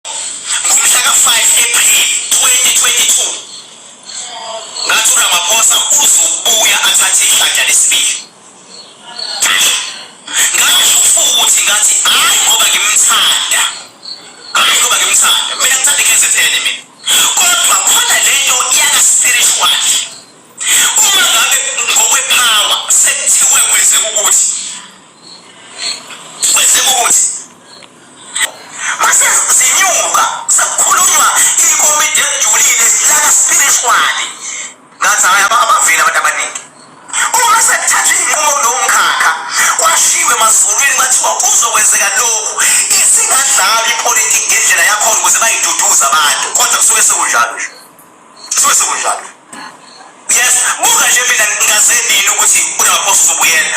Ngomhla ka-5 April 2022 ngathi uRamaphosa uzobuya athathe ihlandla lesibili. Ngasho futhi ngathi hhayi ngoba ngimthanda, hhayi ngoba ngimthanda, mina ngithanda i-KZN mina, kodwa khona lento yaka-spiritual. Uma ngabe ngokwepower sekuthiwe kwenzeka ukuthi kwenzeka ukuthi Mase zinyuka sekukhulunywa ikomidi elijulile laka spiritually ngathi hayi abaveli abantu abaningi uma sekuthathwa iy'nqumo kulowo mkhakha kwashiwe emazulwini kwathiwa kuzokwenzeka lokhu isingadlalwa ipolitiki ngendlela yakhona ukuze bayiduduze abantu kodwa kusuke sekunjalo nje kusuke sekunjalo. Yes, buka nje mina ngaze nini ukuthi uRamaphosa uzobuyela.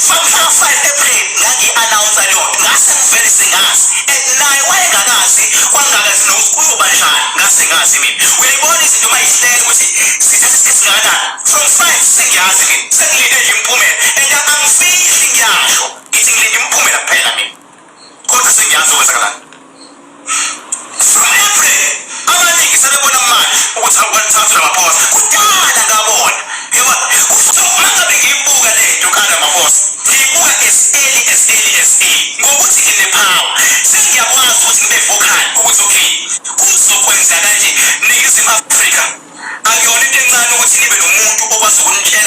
Mhla 5 April ngangi-announce leyo nto ngase ngivele sengazi and naye wayengakazi kwangakazi nokuthi kuyoba njani ngase ngazi mina. Uyayibona izinto uma yihlele ukuthi sithatha isikhathi singakanani. From 5 sengiyazi mina sengilinde nje imiphumela and angifihli ngiyasho ngithi ngilinde imiphumela kuphela mina. Kodwa sengiyazi okwenzakalani. From April abaningi sebebona manje ukuthi awukwalithatha Ramaphosa. Kudala ngabona. Yabona? So uma ngabe ngiyibuka le nto kaRamaphosa, ngiyibuka as early as early as early ngokuthi ngine-power. Sengiyakwazi ukuthi ngibe vocal ukuthi okay kuzokwenzeka kanje Ningizimu Afrika akuyona into encane ukuthi nibe nomuntu okwazi ukunitshela.